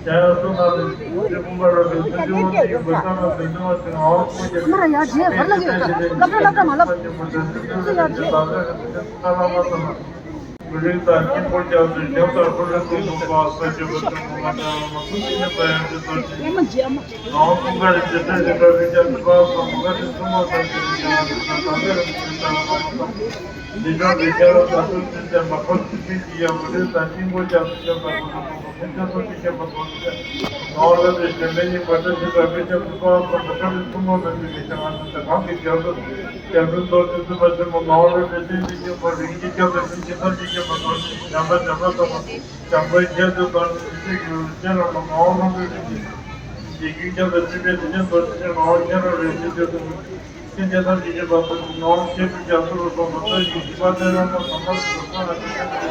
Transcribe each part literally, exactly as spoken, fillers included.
ཡ་ཡ་སོ་ན་ལེ་ཚེ་ཕུང་པ་ར་ལེ་ཚེ་འདི་བ་ཚེ་ཡོད་པ་ས་ན་ཚེ་འདི་བ་ཚེ་ང་བ་ཕུང་རྒྱ་ཨ་མ་ར་ཡ་རྗེ་བར་ལ་ཡོད་ལབ་ར་ལབ་ར་མ་ལབ་ཚེ་ཡ་རྗེ། མི་རིགས་དང་དཀྱིལ་འཁོར་རྒྱ་མཚོའི་ཞབས་དང་ཁོར་ལེན་ཀུན་ཏུ་དཔག་ས་ཆེ་བ་ཚོན་པོ་ང་ཅག་ལ་མ་ཐུག་ཅི་ནས་ད་ཡང་དེ་ལྟར་ཅི། ཨ་མ་རྗེ་ཨ་མ། ནང་ཀུན་དགའ་རེ་རྗེ་བཙུན་རིག་པ་རིག་རྒྱ་མཚོ་དཔག་བསམ་མོ་དགའ་རེ་ཐུན་མོང་བསམ་གྱིས་རིག་རྒྱ་ལ་རིག་པ་དང་དེ་རིང་ཚུལ་ལྡན་ལ་མ་མོ་བསམ། འདི་ལྗོངས་རིག་རྒྱ་ལ་དང་ཚུལ་ཚུལ་ལྡན་པ་འཁོར་ཚུལ་ཚུལ་གྱི་ཡང་མི་རིགས་དང་དཀྱིལ་འཁོར་རྒྱ་མཚོའི་ཞབས་དང་ཁོར་ལེན་ཀུན་ཏུ་ཕན་ཆད་ཚོགས་ཀྱི་ཁྱད་པར་ཚོགས་ཀྱི་ནང་ལ་དེ་གཞན་ཕན་ཉིད་པར་ཆ་ཤེས་པ་དཔེ་ཆ་ཚོ་དཔག་བསམ་མོ་དགའ་རེ་ཐུན་མོང་མིན་པའི་ངེས་ཤེས་ང་ཚོ་དེ་གང་གི་རྒྱ་མཚོ། རྒྱ་མཚོའི་མདོ་ཆེན་བཙུན་པ་ཆེན་མོ་ནོར་བུ་རིན་ཆེན་འདི་སྙིང་པོ་རིགས་ཀྱི་སྐྱབས་དང་སེམས་ཀྱི་ཐབས་ཀྱི་སྐྱབས་པ་ནོར་བུ་བྱམས་པ་བྱམས་པ་ཐོབ་པ་བྱམས་པའི་རྒྱལ་དུ་དོར་ཞིང་སྲིད་ཞིའི་ཡུལ་ཅན་རྣམས་ལ་ནོར་བུ་རིན་ཆེན་འདི་རྒྱལ་ཀུན་ཁྱབ་པའི་སྲིད་པའི་དེ་ཅན་མདོ་ཆེན་ནོར་བུ་ཁྱེད་རང་རིན་ཆེན་འདི་སུ་སེམས་ཅན་ཐམས་ཅད་མཁྱེན་པ་དང་ནོར་བུ་ཁྱེད་ཀྱི་རྒྱ་མཚོ་རུ་སོང་བ་ལྟ་ཞིང་ཞི་བ་ལྟར་རང་དང་བསམ་པ་སུ་སོང་ལ་ཁྱེད་ཀྱི།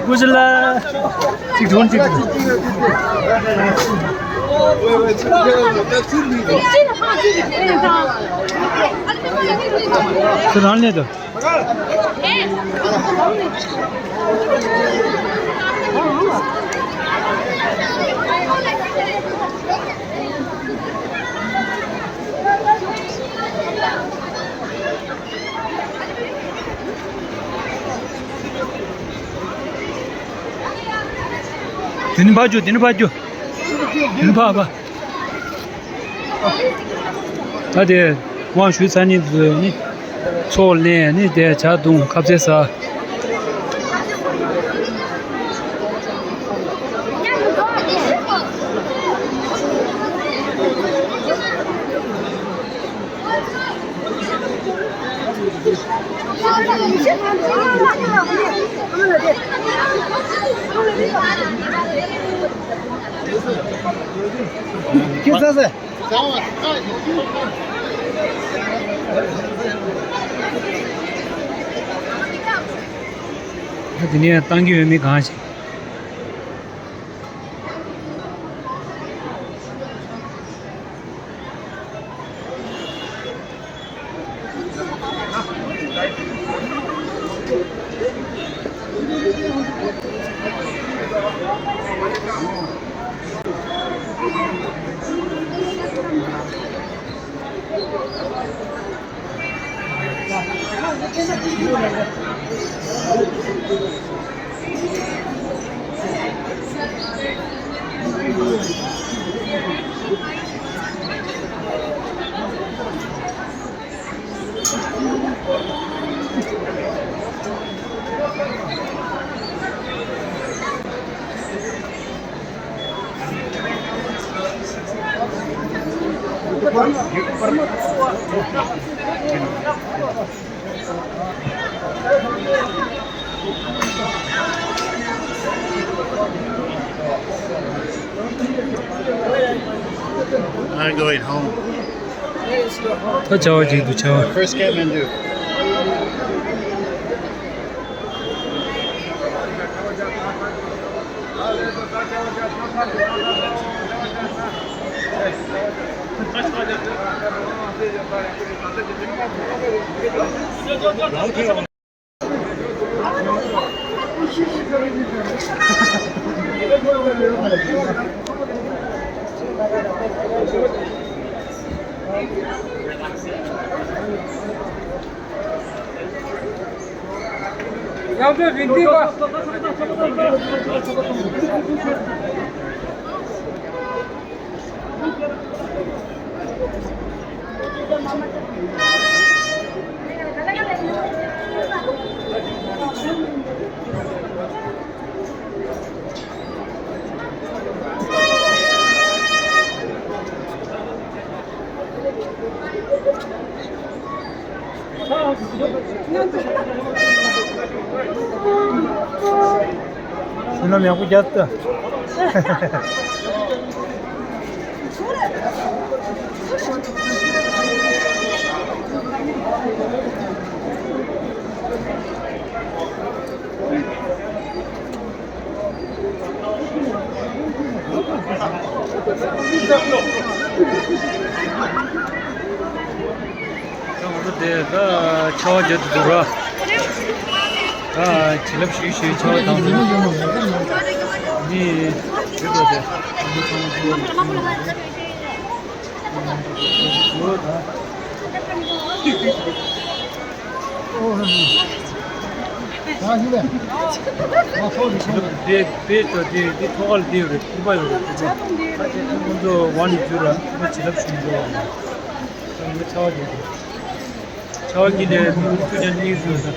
ཀུ་ཤ་ལ། གཅིག་གྲོན་གཅིག་ཁྱོད་རང་ལས་དོ། དེ་ནི་ཕར་རྒྱུག་དེ་ནི་ཕར་རྒྱུག་དེ་ནི་ཕར་ཕར། ད་དེ་དབང་ཞུས་ཚར་ནི་འདུག་ནི། ཚོགས་ལེན་ནི་དེ་ཇ་བཏུང་ཁ་ཟས་ཟ། ཁྱེད་ཚ་ཚ། ད་དེ་ནས་བཏང་གི་ཡོད་མེད་གང་ཞིག I'm going home. ད་བྱ་བ་ཅིག་འདུག་བྱ་བ། First Kathmandu. ཡག་པོ་རྒྱབ་ད། ད་ང་ཚོ་དེ་ད་ཆར་པ་བརྒྱབ་ཏུ་འདུག་ར། ད་བྱིན་རླབས་ཞུ་ཞུ་ཆར་པ་བཏང་འདུག་ནི་དེ་ད་དེ་ད་ནི་ཚང་མ་ཚང་མ་ཡོད་ད། དེ་དཔེ་ད་དེ་དེ་ཐོག་ཁ་ལ་དེ་ཡོད་རེད། ཐུག་པ་ཡོད་རེད། ཐུག་པ་ཁོང་ཚོ་ཝང་ནི་བརྒྱུད་ར་ཐུག་པ་བྱིན་རླབས་ཞུ་འགྲོ་བ་ཡིན། ད་ང་ཆར་པ་བརྒྱབ་འདུག་ཆར་པ་འགྱིག་ནས་མི་ཁུག་ཁུག་ཅན་གཉིས་བཟོས་ད།